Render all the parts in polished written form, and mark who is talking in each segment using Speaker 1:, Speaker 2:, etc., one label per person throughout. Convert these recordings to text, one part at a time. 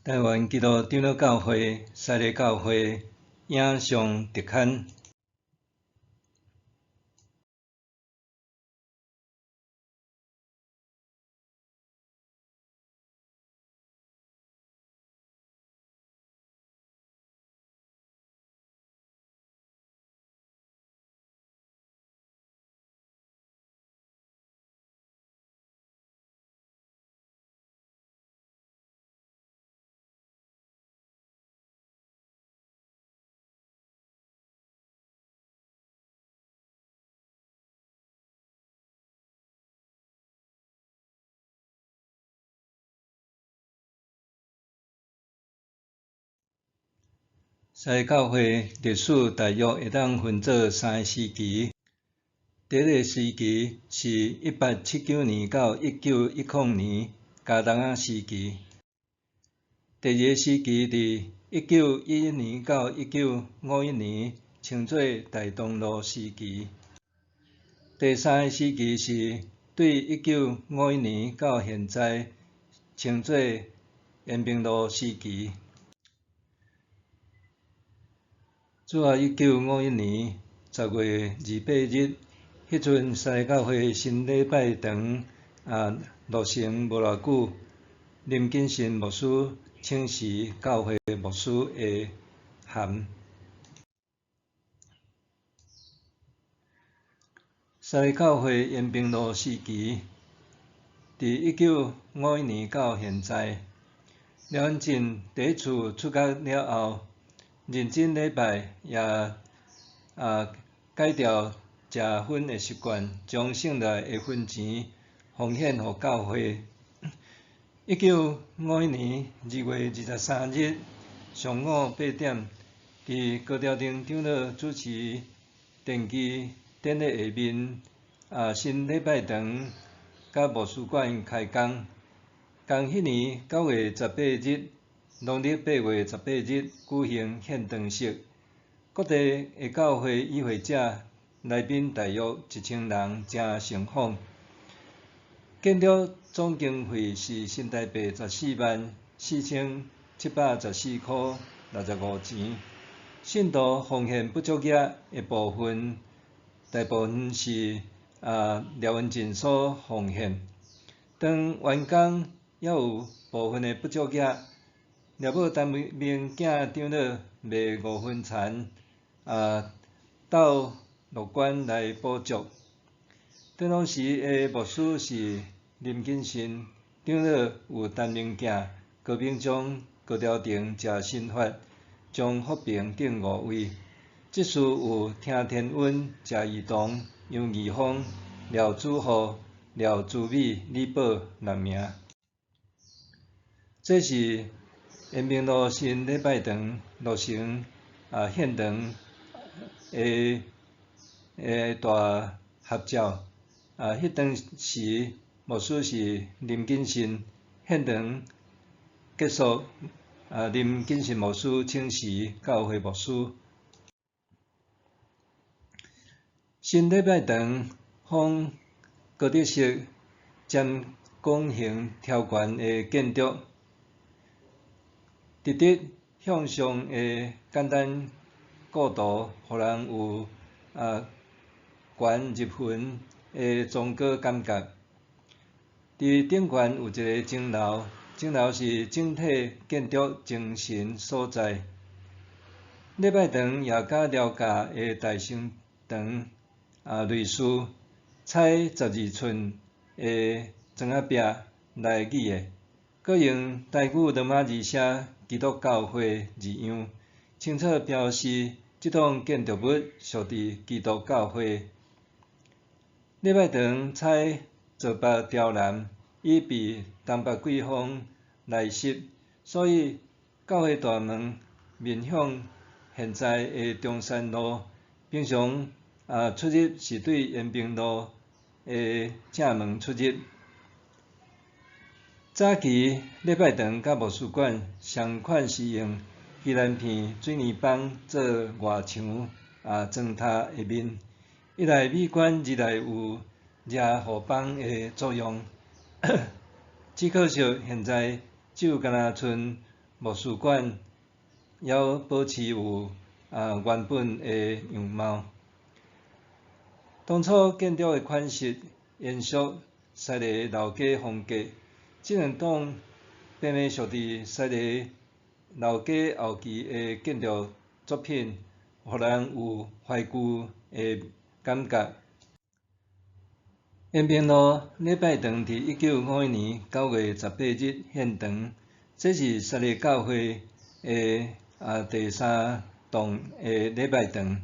Speaker 1: 台灣基督長老教會西麗教會影像特刊。西麗教會歷史大約會當分做三个時期。第一个時期是1879年到1910年嘉搪仔時期。第二个時期佇1911年到1951年，稱做大東路時期。第三个時期是對1951年到現在，稱做延平路時期。主後1951年10月28日，彼陣西麗教會新禮拜堂落成無偌久，林景信牧師請辭教會牧師的銜。西麗教會延平路時期，佇1951年到現在，廖恩進第一次出國了後，認真禮拜，也改掉食薰的習慣，將省來的薰錢奉獻予教會。1951年2月23日上午8點，佇高兆廷長老主持奠基典禮下面，新禮拜堂佮牧師館開工。仝彼年9月18日，農曆8月18日舉行獻堂式，各地的教會與會者來賓大約1000人，誠盛況。建築總經費是新台幣144,714箍65錢。信徒奉獻不足額的部分，大部分是廖文進所奉獻。當完工，猶有部分的不足額。廖母陳明囝長老賣5分田，鬥樂觀來補足。當時的牧師是林景信，長老有陳明鏡、高秉章、高兆廷、謝新發、張福平等五位。執事有聽天恩、謝義堂、楊義峰、廖祖浩、廖祖美、李寶六名。這是延平路新禮拜堂落成獻堂的大合照。彼當時牧師是林景信，獻堂結束，林景信牧師請辭教會牧師。新禮拜堂仿哥德式尖拱形挑懸的建築，直直向上的簡單構圖，予人有懸入雲的崇高感覺。佇頂懸有一个鐘樓，鐘樓是整體建築精神所在。禮拜堂也佮廖家的大聖堂類似，採12寸的磚仔壁來擬的，閣用台語羅馬字寫基督教會字樣，清楚標示這棟建築物屬佇基督教會。禮拜堂採坐北朝南，以避東北季風來襲，所以教會大門面向現在的中山路，平常出入是對延平路的正門出入。早期禮拜堂佮牧師館相款是用魚籃片水泥板做外牆磚頭的面，一來美觀，二來有遮護板的作用。只可惜現在只有干焦賰牧師館猶保持有原本的樣貌。當初建築的款式延續西螺老街風格，這兩棟平面屬佇西螺老街後期的建築作品，予人有懷舊的感覺。延平路禮拜堂佇1951年9月18日獻堂，這是西螺教會的第三棟的禮拜堂。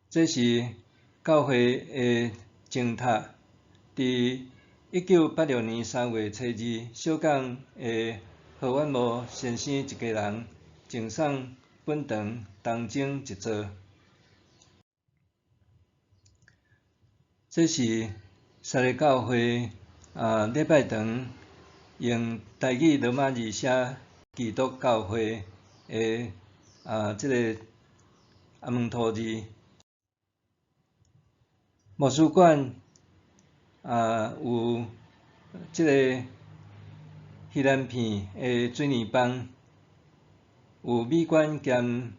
Speaker 1: 這是教會的鐘塔，佇1986年3月初2，小港的何遠模先生一家人贈送本堂銅鐘一座。這是西螺教會禮拜堂用台語羅馬字寫基督教會的這个阿門塗字。牧師館有這个盂蘭片的水泥枋，有美觀兼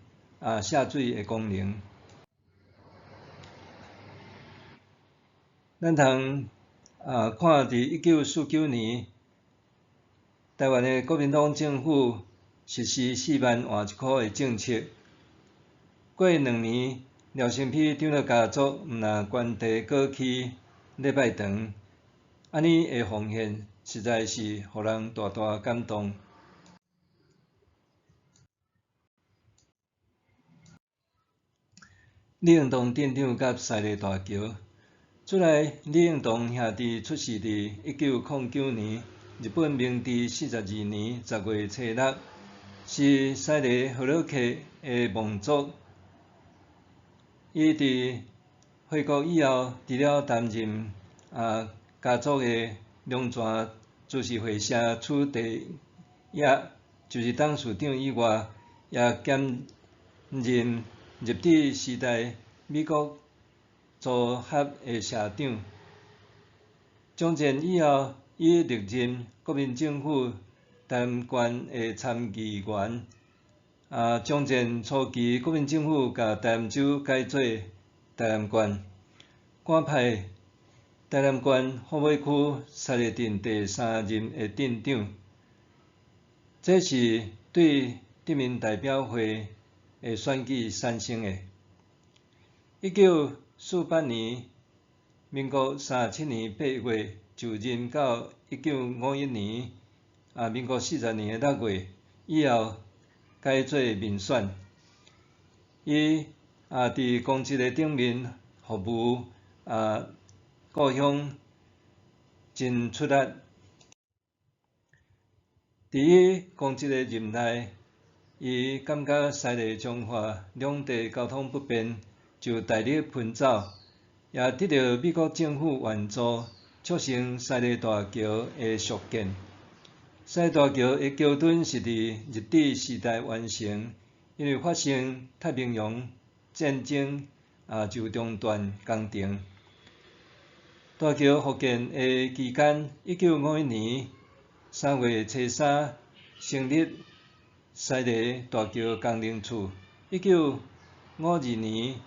Speaker 1: 下水的功能。咱通看佇1949年，台灣的國民黨政府實施四萬換一箍的政策。過2年，廖承丕長老家族毋但捐地閣起禮拜堂，按呢的奉獻實在是予人大大感動。李永東鎮長佮西螺大橋，主來李永東兄弟出世佇1909年，日本明治42年10月初6，是西螺荷魯克的望族。伊佇回國以後，除了擔任家族的龍泉株式會社處地業，就是董事長以外，也兼任日治時代美國組合的社長。終戰以後，伊歷任國民政府台南縣的參議員。終戰初期，國民政府共台南州改做台南縣，官派台南縣虎尾區西螺鎮第三任的鎮長。這是對鎮民代表會的選舉產生的。1948年，民國37年8月就任到1951年，民國40年6月以後改做民選。伊佇公職的頂面服務故鄉真出力。佇伊公職的任內，伊感覺西螺彰化兩地交通不便，就大力奔走，也得到美國政府援助，促成西螺大橋的續建。西螺大橋的橋墩是佇日治時代完成，因為發生太平洋戰爭，就中斷工程。大橋復建的期間，1951年3月初3成立西螺大橋工程處。1952年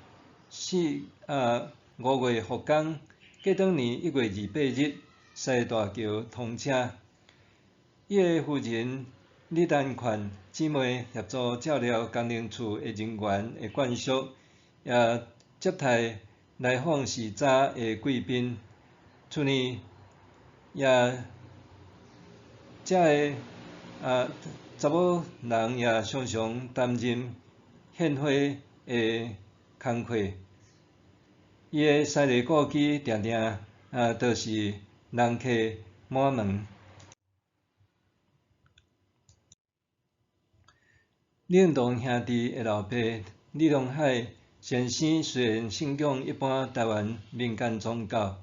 Speaker 1: 5月復工，隔當年1月28日，西螺大橋通車。伊的夫人李丹勸姊妹協助照料工程處的人員的眷屬，也接待來訪視察的貴賓。厝內也遮的查某人也常常擔任獻花的工課。伊的西螺故居定定都是人客滿門。李永東兄弟的老爸李龍海先生雖然信仰一般台灣民間宗教，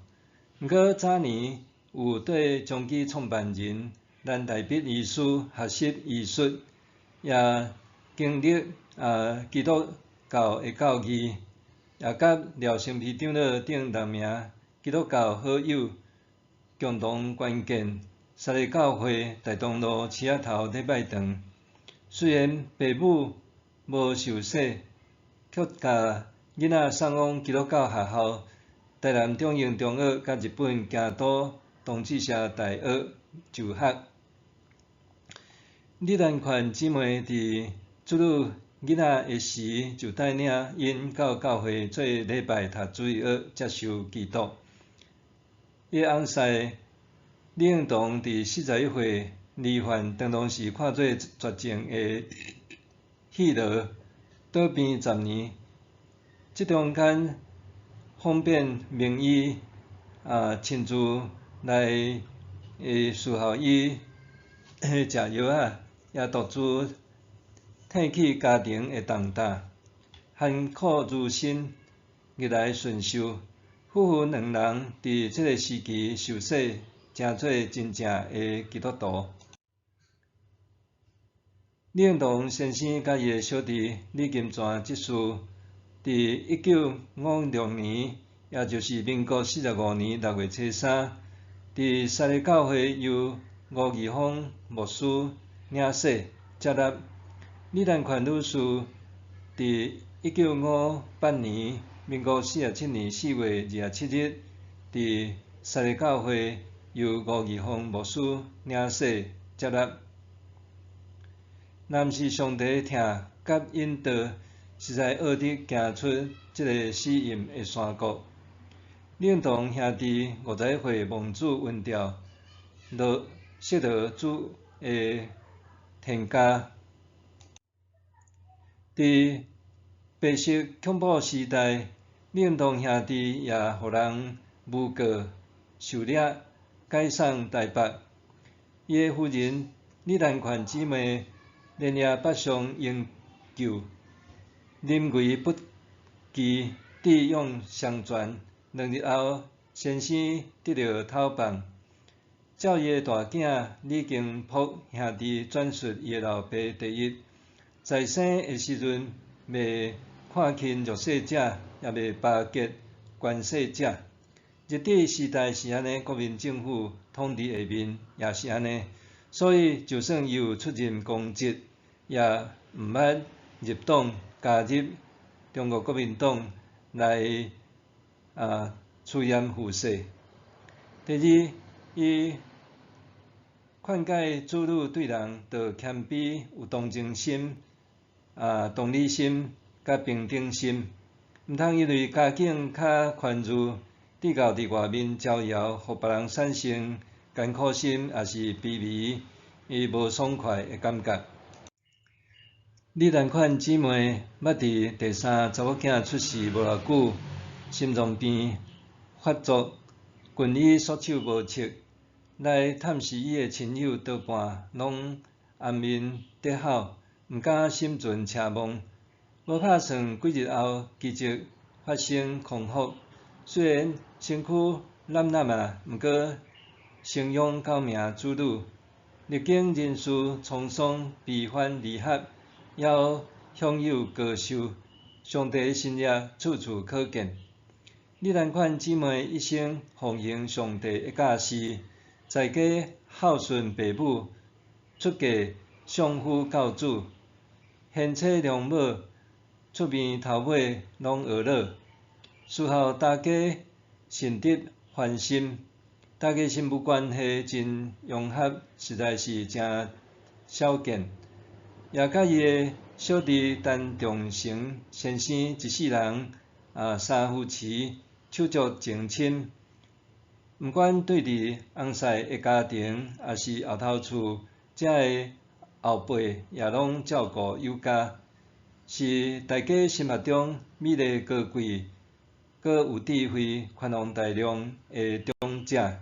Speaker 1: 毋過早年有對彰基創辦人藍大必醫師學習醫術，也經歷基督教的教義，也佮廖承丕長老等六名基督教好友共同捐建沙利教會大東路市仔頭禮拜堂。雖然爸母無受洗，卻共囡仔送往基督教學校台南中英中學佮日本京都同志社大學就學。李蘭寬姊妹佇子女囡仔的時，就帶領𪜶到教會做禮拜讀主日學，接受基督。伊的翁婿李應堂佇41歲罹患當當時看做絕症的肺癆，倒病10年。這中間訪遍名醫，親自來伺候伊食藥仔，也獨自褪去家庭的重擔，艱苦如辛，逆來順受。夫婦兩人佇這个時期受洗，成做真正的基督徒。李應堂先生佮伊的小弟李金泉執事，佇1956年，也就是民國45年6月初3，佇沙利教會由吳義峰牧師領洗接納。李蘭寬女士佇1958年，民國47年4月27日，佇沙利教會由吳義峰牧師領洗接納。若毋是上帝疼佮引導，實在學得行出這个死蔭的山谷。李應堂兄弟51歲蒙主恩召，落失落主的天家。佇白色恐怖時代，李應堂兄弟也予人誣告、受掠、解送台北。伊的夫人李蘭寬姊妹連夜北上營救，臨危不懼，智勇雙全。2日後，先生得著逃放。照伊的大囝李金璞兄弟轉述伊的老爸第一，在生的時陣袂看輕弱勢者，也袂巴結權勢者。日治時代是按呢，國民政府統治下面也是按呢。所以，就算伊有出任公職，也毋捌入黨加入中國國民黨來趨炎附勢。第二，伊勸誡子女對人著謙卑、有同情心、同理心佮平等心，毋通因為家境較寬裕，至到佇外面招搖，予別人產生艱苦心，抑是卑微、伊無爽快的感覺。李蘭寬姊妹捌佇第三查某囝出世無偌久，心臟病發作，軍醫束手無策，來探視伊的親友多半攏掩面低吼，毋敢心存奢望。無拍算幾日後，奇蹟發生康復。雖然身軀懶懶啊，毋過生養九名子女，歷經人事滄桑，悲歡離合，猶享有高壽。上帝神跡處處可見。李蘭寬姊妹一生奉行上帝的教示，在家孝順爸母，出嫁相夫教子，賢妻良母，出面頭尾攏呵咾。事後大家甚得歡心，大家新婦關係真融合，實在是誠少見。也佮伊的小弟陳仲成先生一世人三夫妻手足情深。毋管對佇翁婿的家庭，抑是後頭厝遮的後輩，也攏照顧有加，是大家心目中美麗高貴、閣有智慧、寬宏大量的長者。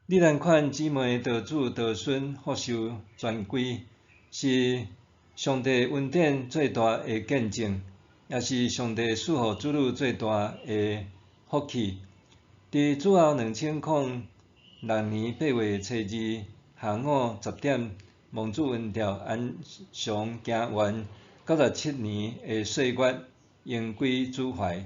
Speaker 1: 李蘭寬姊妹多子多孫，福壽全歸，是上帝恩典最大的見證，也是上帝賜予子女最大的福氣。佇主後2006年8月初2下午10點，蒙主恩召安詳行完97年的歲月，榮歸主懷。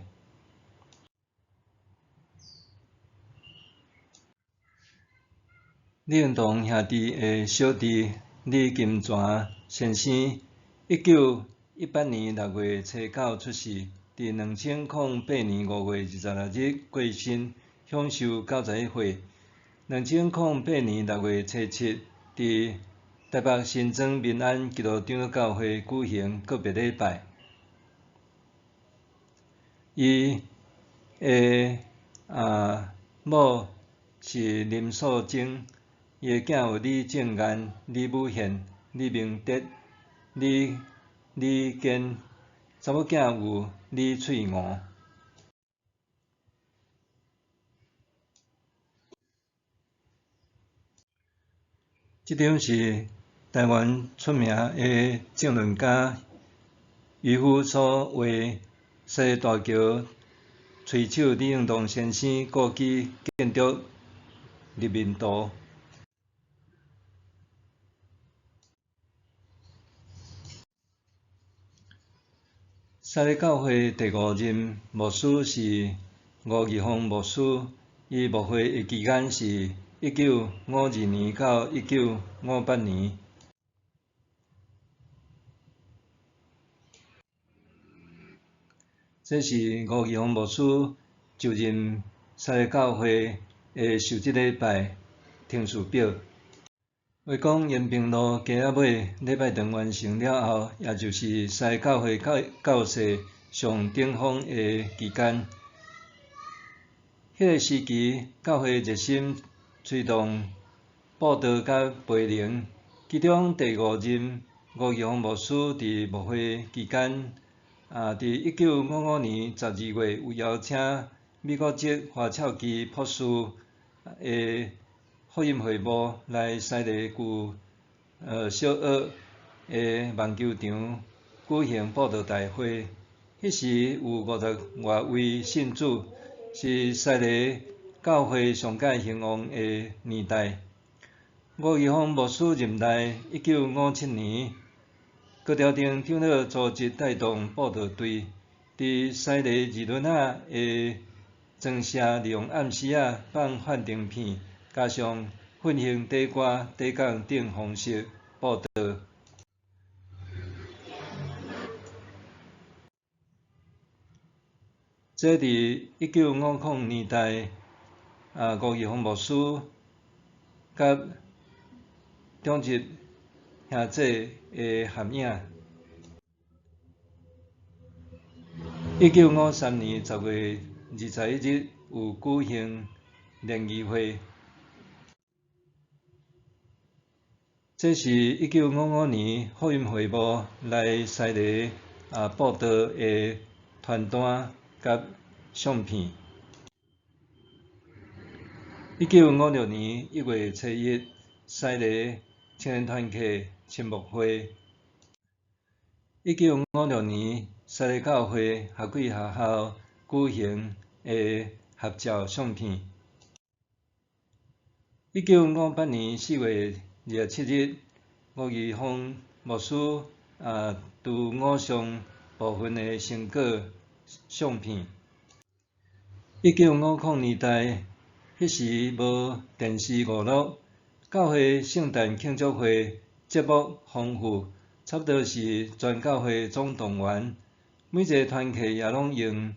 Speaker 1: 李永堂兄弟的小弟李金泉先生，1918年6月初9出世，佇2008年5月26日過身，享壽91歲。2008年6月初7，佇台北新莊民安基督長老教會舉行告別禮拜。伊的某是林素貞。伊的囝有李正彦、李武憲、李明德、李李堅，查某囝有李翠娥。這張是台灣出名的政論家漁夫所畫西麗大橋吹手李永堂先生故居建築立面圖。西麗教會第五任牧師是吳義芳牧師，伊牧會的期間是1952年到1958年。這是吳義芳牧師就任西麗教會的就職禮拜程序表。話講延平路街仔尾禮拜堂完成了後，也就是西麗教會教勢上頂峰的期間。彼个時期，教會熱心推動布道佮培靈，其中第五任吳義芳牧師佇牧會期間，佇1955年12月有邀請美國籍華僑基博士的福音會幕來西麗舊小學的網球場舉行布道大會，彼時有50外位信主，是西麗教會上蓋興旺的年代。吳義芳牧師任內，1957年，高兆廷長老組織帶動布道隊，佇西麗二崙仔的莊社利用暗時仔放幻燈片，加上奮興短歌、短講等方式布道。這佇1950年代，吳義芳牧師佮長執兄姐的合影。1953年10月21日有舉行聯誼會。這是1955年福音會幕來西麗布道的傳單佮相片。1956年1月初1，西麗青年團契親牧會。1956年西麗教會學季學校舉行的合照相片。1958年4月27日，吳義芳牧師除五上部分的成果相片。1950年代，彼時無電視娛樂，教會聖誕慶祝會節目豐富，差不多是全教會總動員，每一个團契也攏用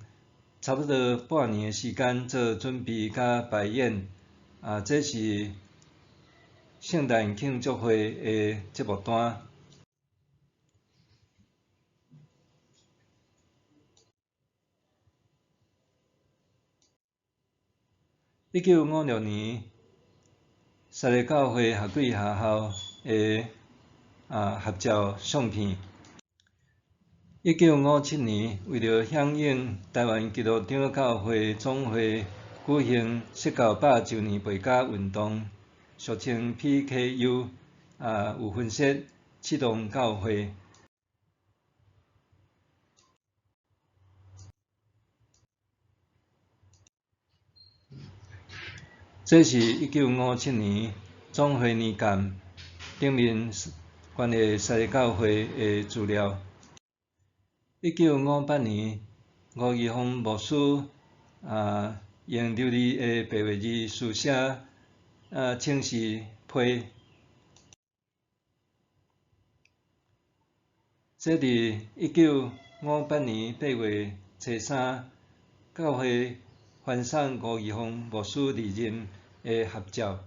Speaker 1: 差不多半年的時間做準備佮排演。這是聖誕慶祝會的節目單。1956年，西麗教會學季學校的合照相片。1957年，為著響應台灣基督長老教會總會舉行釋教百週年培伽運動，俗稱 PKU，有分設啟動教會。這是1957年總會年鑑頂面關於西麗教會的資料。1958年，吳義芳牧師用流利的白話字書寫，請示批。這佇1958年8月初三，教會頒送吳義峰牧師離任的合照。